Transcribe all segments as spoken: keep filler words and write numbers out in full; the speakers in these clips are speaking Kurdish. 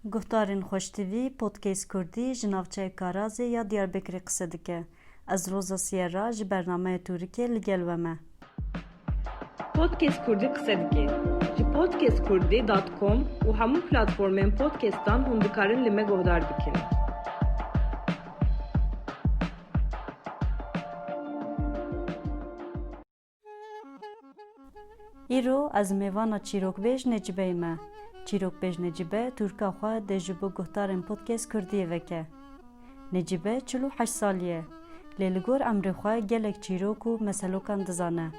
Guhdarên Xweş T V, Podcast Kurdî ji navçeya Karazê ya Diyarbekirê qise dike. Ez Roza Sierra ji bernameya Tûrikê li gel we me. Podcast Kurdî qise dike. Ji podcast kurdî dot com û hemû platformên podcastan hûn dikarin li me guhdar bikin. Îro ez mêvana çîrokbêj Necîbeyê me. Çîrokbêj Necîbe tûrka xwe dê ji bo guhdarên podcast kurdiyê veke. Necîbe çil û heşt salî ye, lê li gor emrê xwe gelek çîrok û meselokan dizane.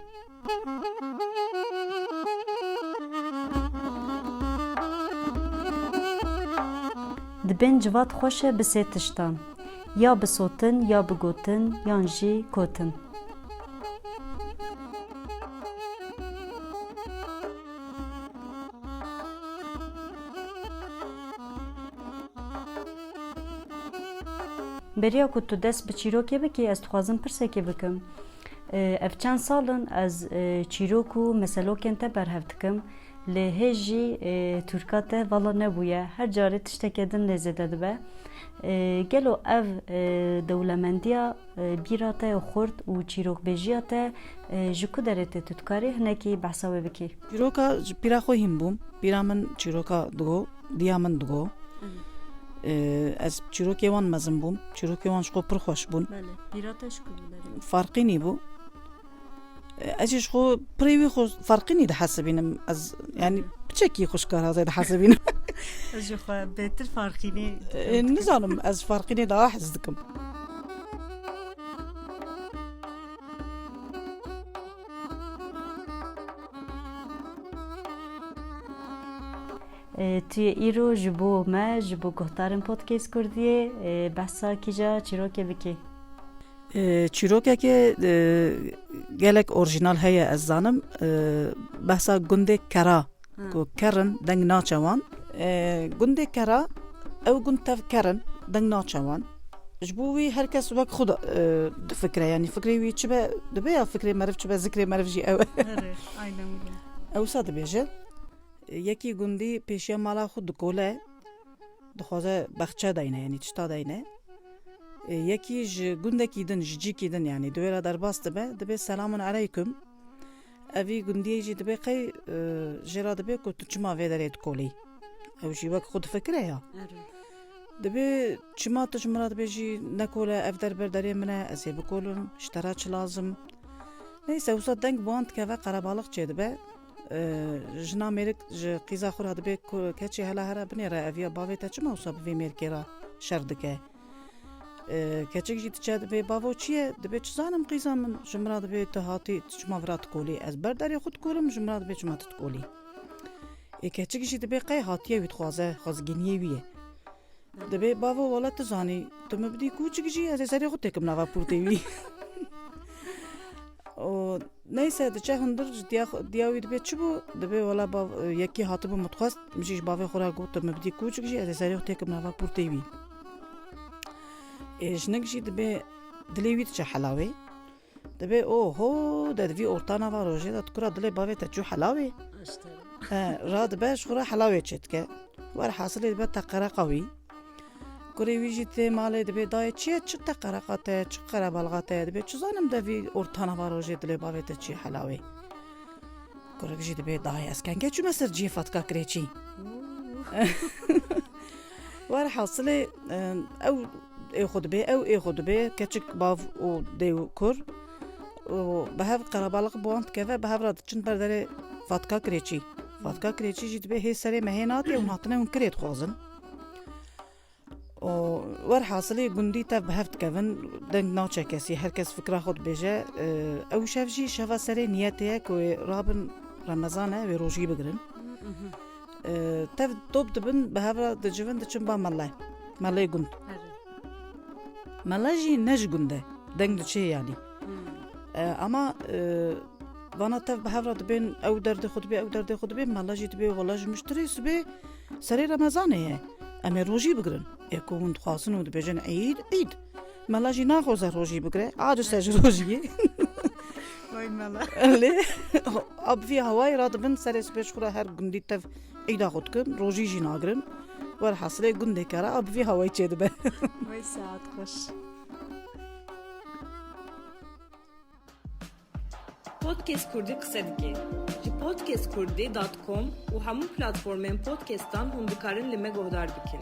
Dibên civat xweş e bi sê tiştan, ya bi sotin, ya bi gotin, yan jî kotin. Beriya ku tu dest bi çîrokê bikî, ez dixwazim pirsekê bikim. Ev çend sal in ez, e, çîrok û meselokên te berhev dikim. Lê hê jî, e, tûrka te vala nebûye. Her carê tişteke din lê zêde dibe. E, gelo ev, e, dewlemendiya, e, bîra te ya xurt û çîrokbêjiya te, e, ji ku derê tê, tu dikarî hinekî behsa wê bikî? Çîroka ji pîra xwe hîn bûm. Pîra min çîroka digo, diya min digo. Hı. E, ez çîrokê wan mezin bûm. Çîrokê wan ji xwe pir xweş bûn. Belê. Pîra te ji ku bû derê? Farqînî bû. Ez jî ji xwe pirê wî xwe Farqînî dihesibînim. Ez, yanî, piçekî xwe ji Karazê dihesibînim. Ez jî xwe bêtir Farqînî Ê, dikim. Nizanim, ez Farqînê daha hez dikim. Ê, tu yê îro ji bo me, ji bo guhdarên Podcast Kurdiyê, ê, behsa kîja çîrokê bikî? E, çîrokekê, e, gelek orjînal heye, ez zanim. E, behsa gundê Kera, Ha. ku ker in, deng naçe wan. E, gundê Kera, ew gund tev ker in, deng naçe wan. Ji bo wî her kes wek xwe di, e, difikire, yanî fikrê wî çi be dibe ya fikrê meriv çi be, zikrê meriv jî ew e. Erê, aynen wilo. Ew wisa dibêje. Yekî gundî pêşiya mala xwe dikole, dixwaze bexçe dayne, yanî tişta dayne. E, yekî ji gundekî din, ji cîkî din, yanî di wê re derbas dibe, dibê, "Selamun eleykum." Evî gundiyê jî dibê, qey, e, jê re dibê ku tu çima vê derê dikolî? Ew jî wek xwe difikire ya. Erê. Dibê, "Çima tu ji min re dibêjî, nekole, ev der ber derê min e, ez ê bikolim, ji te re çi lazim?" Neyse, wisa deng bi wan dikeve, qerebalix çêdibe. E, jina mêrik ji qîza xwe re dibê, ku keçê hela here binêre, ev ya bavê te çima wisa bi vê mêrkê re şer dike? E, keçik jî diçe dibê, "Bavo, çi ye?" Dibê, "Çi zanim qîza min, ji min re dibê tu hatî, tu çima vira dikolî? Ez ber derê xwe dikolim, ji min re dibê çima tu dikolî?" Ê keçik jî dibê qey hatiye wî dixwaze, xwezgîniyê wî ye. Dibê, "Bavo, wele tu zanî, tu min bidî kûçik jî, ez ê serê xwe têkim nava pûrtê wî." O, neyse, diçe hundir ji diya xwe, diya wî dibê, "Çi bû?" Dibê, "Wele bav, yekî hatibû min dixwest, min jî ji bavê xwe re got, tu min bidî kûçik jî, ez ê serê xwe têkim nava pûrtê wî." Ê, jinik jî dibê, dilê wî diçe hela wê. Dibê, "Oho, de di vî orta nava rojê de tu kura dilê bavê te çû hela wê?" He, radibe ji xwe re hela wê çêdike. Werhasilê dibe teqereqa wî. Kurê wî jî tê malê, dibê, "Dayê, çi ye, çi teqereqa te ye, çi qerebalxa te ye?" Dibê, "Çi zanim de vî orta nava rojê dilê bavê te çû hela wê." Kurik jî dibê, "Dayê, ez kengê çûme ser cihê Fatka Kirêçî." Werhasilê, e, ew ê xwe dibê, ew ê xwe dibê, keçik bav û dê û kur. Û bi hev qerebalix bi wan dikeve, bi hev re diçin ber derê Fatka Kirêçî. Fatka Kirêçî jî dibê, "Hê serê me hê natê, hûn hatine hûn kirê dixwazin." Û werhasilê gundî tev bi hev dikevin, deng naçe kesî, her kes fikra xwe dibêje. E, ew şev jî şeva serê niyetê ye ku wê rabin Remezan e, wê rojî bigirin. E, tev top dibin, bi hev re dicivin, diçin ba mele. Melê gund. Erê. Mele jî ne ji gund e. Deng diçê yanî. Hmm. E, ama, e, vana tev bi hev re dibên, ew derdê xwe dibê, ew derdê xwe dibê, mele jî dibê, "Wele ji miştirê sibê serê Remezanê ye. Em ê rojî bigirin." Ê ku hûn dixwazin û dibêjin, "Îd, îd." Mele jî naxwaze rojî bigire, aciz e ji rojiyê. Vay mele. Lê, a bi vî hawayê radibin, serê sibê ji xwe re her gundî tev îda xwe dikin, rojî jî nagirin. Werhasilê gundê Kara a bi vî hawayî çêdibe. Wey saet xweş. Podcast Kurdî qise dike. Ji podcast kurdî dot com û hemû platformên podcastan hûn dikarin li me guhdar bikin.